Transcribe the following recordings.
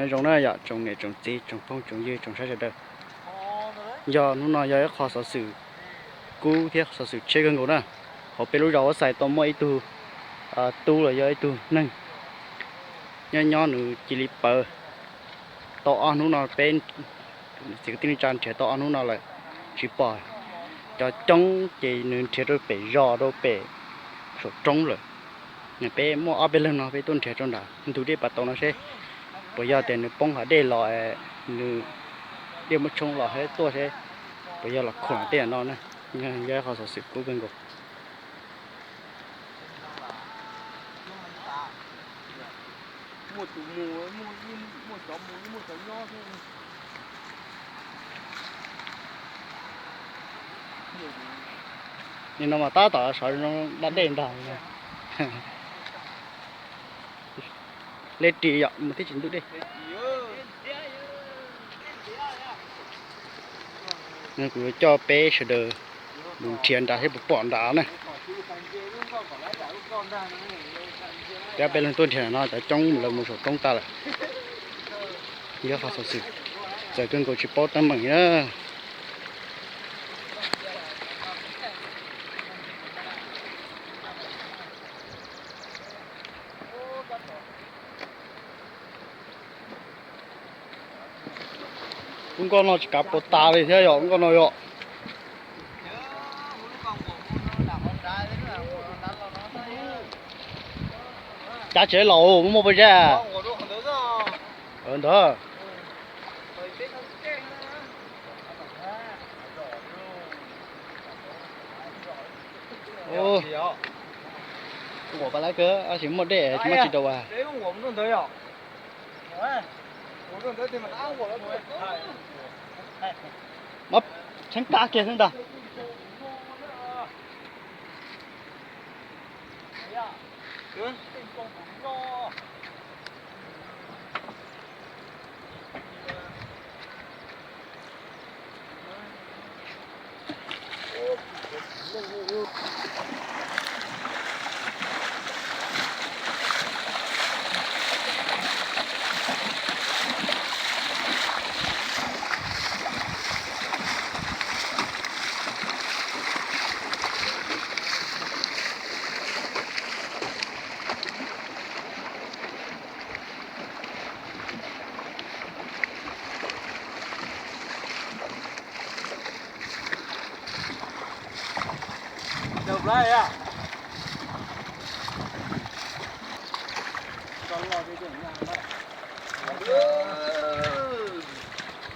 Nyob zoo na yom tsoom niam tsoom txiv tsoom phooj tsoom ywg tsoom saib sawv daws. Yog hnub no yog ib qho xov xwm kub thiab xov xwm tshiab kawg nkaus na. Hauv peb lub zos Huab Xais tau muaj ib tug tub los yog ib tug neeg nyob nyob nws cia li pawv tau ob hnub no, peb txiv kwv tij neej tsa nrhiav tau ob hnub no lawm tsis pom. Cov coob ces nws nrhiav rau pem zos rau pem saum roob lawm. Peb muaj ob peb leeg no peb tuaj nrhiav rau nram ntug dej Pas Tau no seb puas yog tias nws poob hav dej los, nws dej muab tshoob los hab tuaj seb puas yog los khuam tej no na. Yog ib qho xov xwm kub kawg nkaus. Nim no mas tab tom sov zoo dab dej ntag. Leb ris yom mus tib tsis ntug dej. Kuv yuav coj peb sawv daws mus nrhiav nrad seb puas pom nrad na. Peb peb leeg tuaj nrhiav no cov coob lawv mus saum roob tag lawm. Yog qhov xov xwm txawv kawg nkaus tsis paub teeb meem na. Lub nkoj no tsis kav puas tas li thiab yom, lub nkoj no yom. Cav tsis laus muaj pob zeb ntawd. Nquam pas lawv kawg tab sis muaj dej tsis muaj tsis rau as. Muab txheeb kab kiag xwb ntag.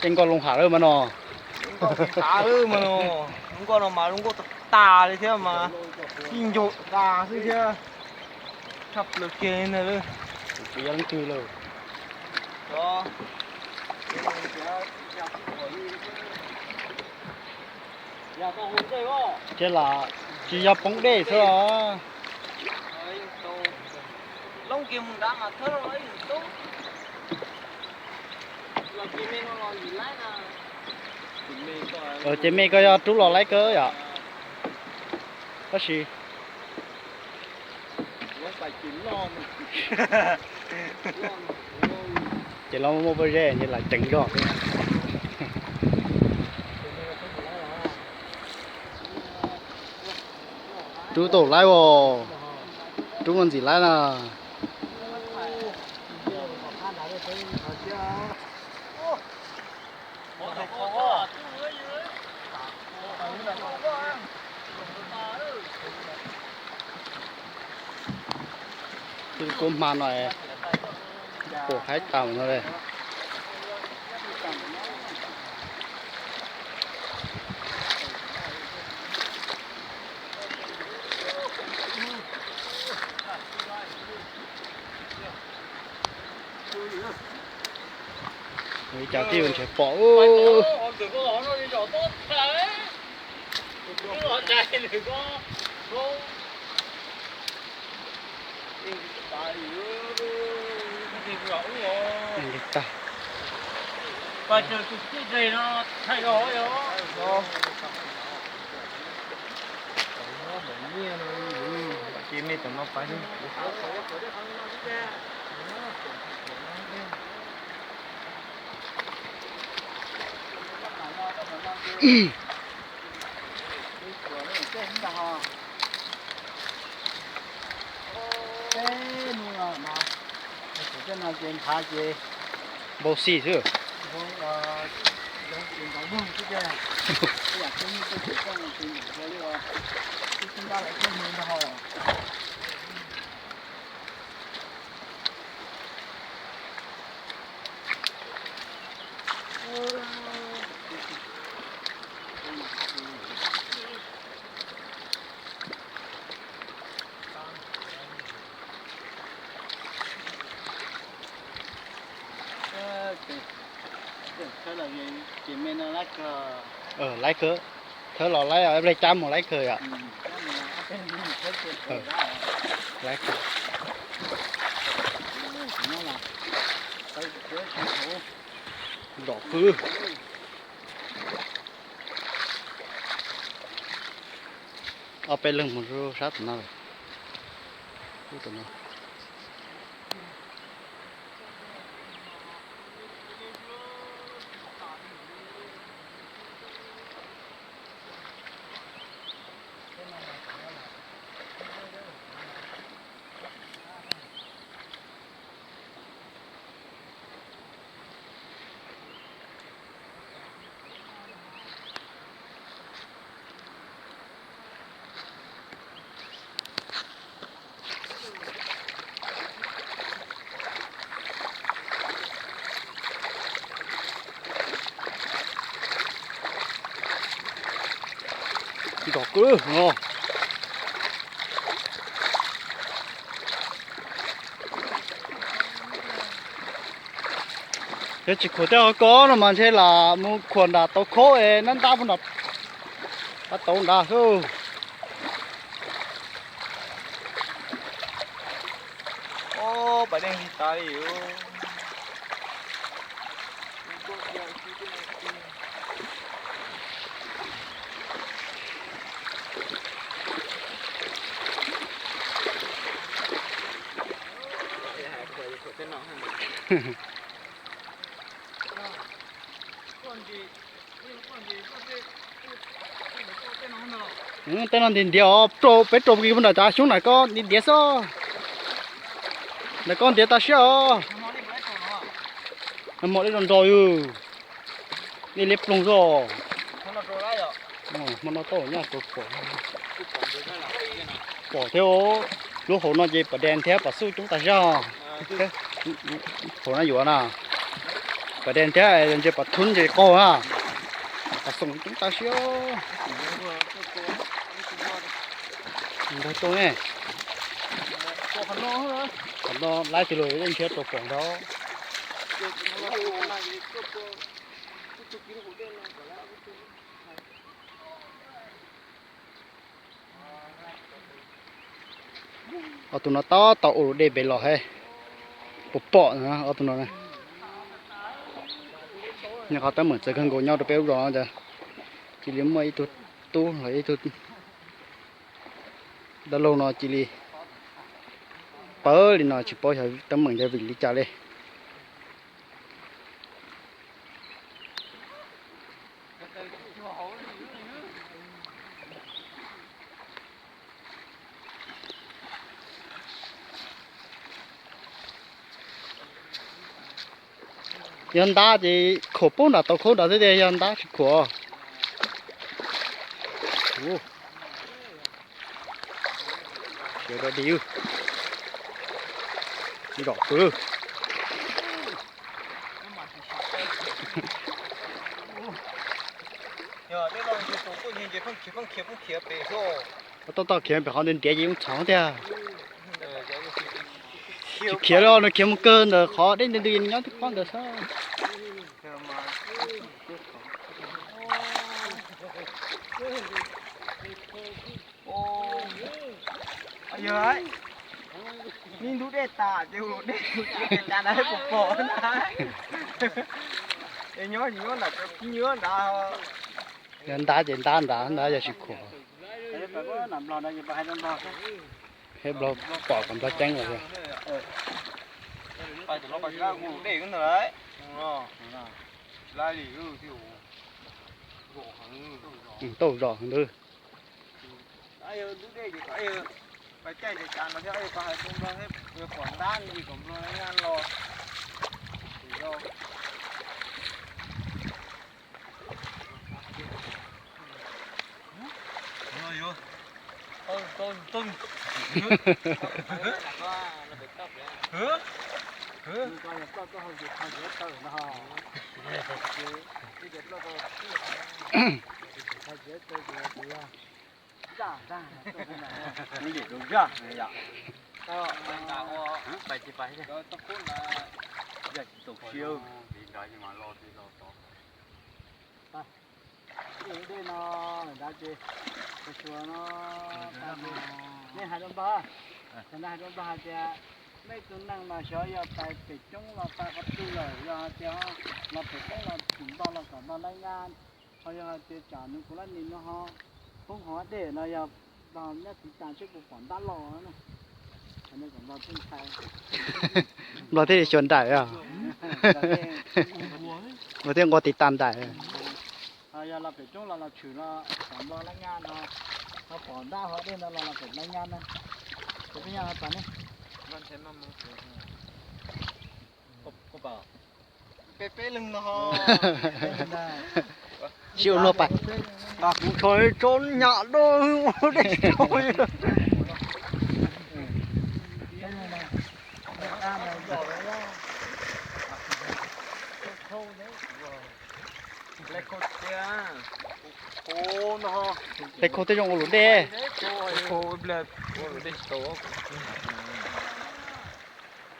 Tej nkoj loo hav lawm mas no. Lub nkoj no mas lub nkoj tas tas li thiab mas, tib ncaug tas xwb thiab. Tshaj plaws kiag li ntag. Ces lam tsis yog poob dej xwb os. Ces me koj yog rub los laib kawg yom. Tab sis ces los muaj pob zeb ces lam ceev zog. Rub tau laib os, rub muaj ntxim laib na. Kuv hma no pom haib tas no li. Ua li cas twb yuav nrhiav pom. Tag. Ces me tom no pais. Npau xi xwb. Laib kawg. Thawb los laib, pliag cab mus laib kawg yom. Laib kawg. Zom qwb. Ob peb leeg mus sab tom no lawm. Ub, tom no. Zom qwb no. Yog tsis khuam tej qhov ko no mas ntshe lam mus khuam nram tauv khaub es nab ntab puag nram qab tauv nrad xwb. Tej no ntiav ntiav os, peb rau kis puag nram cov xyoob nram ko ntiav ntiav xwb. Nram ko ntiav tas siab os. Nag hmo dej nrau nrau yus, dej liab ploog xwb. Hmo no tau nyaj rau pom. Pom thiab, lub hauv no ces pas dej thiab pas xuj coob tas zog. Hauv no yuav na, pas dej thiab ntses pas thub ntses qaug na, pas xoom coob tas siab. Ntag tuaj ne, qhov no laib twg los yeej nrhiav rau pom ntag. Ob tug no tab tom ua luam dej pem los thiab. Puas pom ob tug no? Nyob qhov teeb meem txawv kawg nkaus nyob rau peb lub zos no ces cia li muaj ib tug tub los ib tug dab laug no cia li pawv li no tsis paub xyov teeb meem yog vim li cas li. Yog ntab ces khuam poob nram tauv khaub nrad xwb tiag, yog ntab tsis khuam. Sawv rau dig, zom pw. Toj toj khiav pem qhov ntiav ntiav ces yeej txhoov tiag. Tsis khiav los nws khiav mus kawg ntawm qhov deb ntws ntws nyob tib pob ntawd xwb. Yog, neb ntub dej tas ces ua dej tus dej tas na pom pom na. Es nyob nyob nram cov kib nyob nrad. Yog ntab ces ntab nrad, ntab yog tsis khuam. Peb nplog pom kom nplog ceeb los yog. Dej ntawd. Tsis laib li. Tauj zos heev ntawd. Pom ntab li kom nplog los. Dej no lawm nrad ces, xyuas no, nej hais rau npawg, cov no hais rau npawg hais tias, nej tus neeg mas xyov yog pais pem coob los pais qhov twg lawm, yog hais tias los pem coob los tsis npog los kom npog laib nyab, ho yog hais tias tsam nws kuv lab nis no ho poob hauv dej no yog npog nyob txiv tas seb puas pom ntab los. Npog thiaj li xyuas nraim os. Npog thiaj nqua tiv tas nraim. Yog los pem roob los los tshwm los kom npog laib nyab no, ho pom ntab hauv dej no los los pem laib nyab no. Ces peb nyob tas ne. Peb peb leeg no. Sib ua luag pais. Kuv tso tsob nyam do dej tsis tau. Tej khau tej zoo ua luam dej.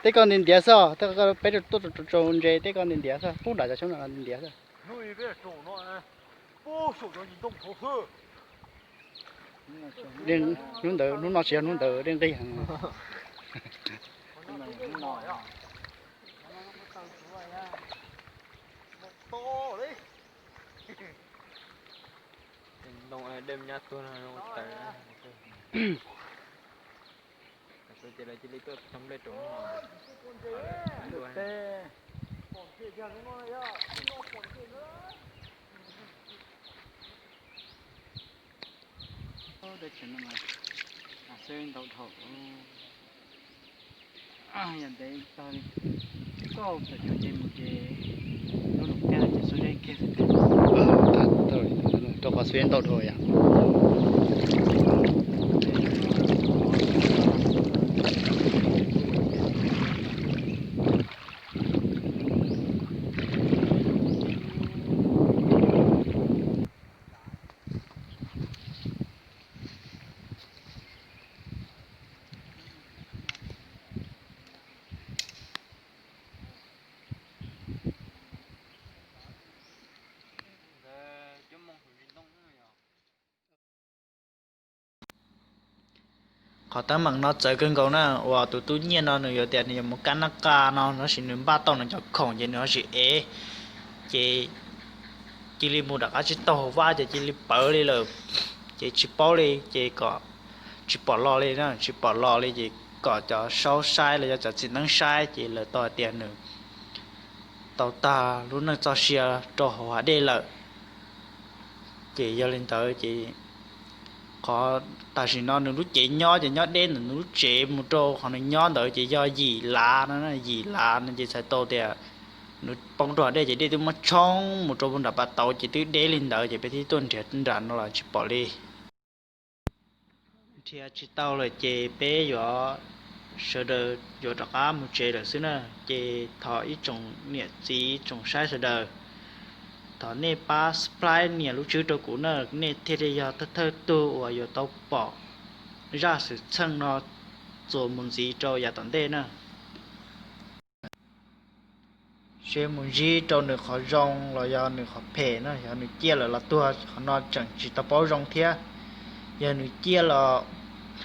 Tej ko ntiav ntiav xwb, tej ko peb tuaj tsaus ntses tej ko ntiav ntiav xwb, pub nram cov xyoob no ntiav ntiav xwb. Hnub ntawd hnub no tsis yog hnub ntawd dej nqig heev. Xwb ntau dhau. Yog ntev tag li, koj tawm cov nce mus ces lub nus kiag ces xub zeb kiag xwb. Rau qhov xub zeb ntau dhau yom. Qhov teeb meem no txawv kawg nkaus na, uas tus tub Nyiaj no nws yuav tias nws yuav mus kab nab qa no tab sis nws npaj tau nws cov khoom ces nws ho tsis ev, ces cia li mus rov qab tsis tau hauv vaj ces cia li pawv li lawm, ces tsis paub li ces kom tsis pom los li na, tsis pom los li ces kom cov saub saib los yog cov txiv neeb saib ces lawv tau hais tias nws tau tag lub neej txoj sia rau hauv hav dej lawm. Ces yog li ntawd ces qhov tam sim no nws lub cev nyob ces nyob deb ntawm nws lub tsev mus rau qhov nws nyob ntawd ces yog yim lav no, yim lav no ces txhais tau tias nws poob rau hav dej ces dej twb muab tshoob mus rau nram pas tauv ces twb deb li ntawd ces peb thiaj tuaj nrhiav nram no los tsis pom li. Nrhiav tsis tau lawm ces peb yuav, sawv daws yuav rov qab mus tsev lawm xwb na. Ces thov ib tsoom niam txiv tsoom saib sawv daws, thov nej pab subscribe nias lub tswb rau kuv na, nej thiaj li yog thawj thawj tug uas yuav tau pom zaj xwm txheej no txuas mus ntxiv rau yav tom ntej na. Seb mus ntsib rau nws qhov zoo los yog nws qhov phem na, yog nws ciaj lawm los tuag qhov no tseem tsis tau paub zoo thiab. Yog nws ciaj los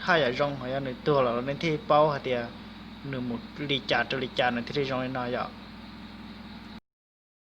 haj yam zoo, ho yog nws tuag lawm los nej thiaj paub hais tias nws mus li cas rau li cas nws thiaj li zoo li no yom.